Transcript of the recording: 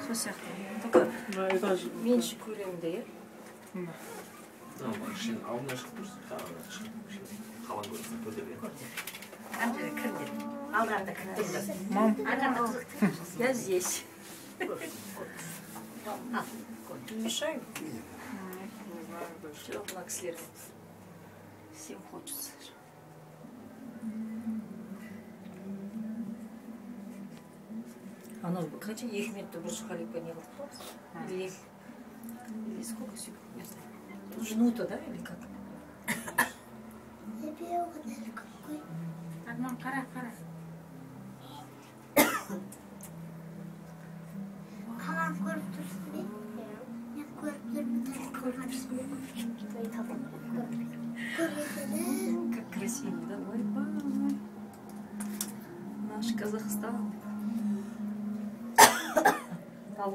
Сол сияқты. Только Да, этаж. Меньше көлемде, иә? Да. Кішкене алдына шығып тұрсың, кішкене қалаң көрінсін көтерген. Ана жерге кіріңдер. Алдарында кіріңдер. Мам. Я здесь. Ал. Не мешаю? Не знаю даже. Жоқ, мына кісілерге. Всем хочется. Анау қанша, 2 минутта Бурдж Халифа не қылдық қой? Или екі, или сколько секунд, не знаю. Минута, да, или как? Какой? Арман, қара, қара. Қаланы көріп тұрсың бе? Мен көріп тұрмын. Көріп. Как красиво, да? Ой, бай. Наш Казахстан. Ал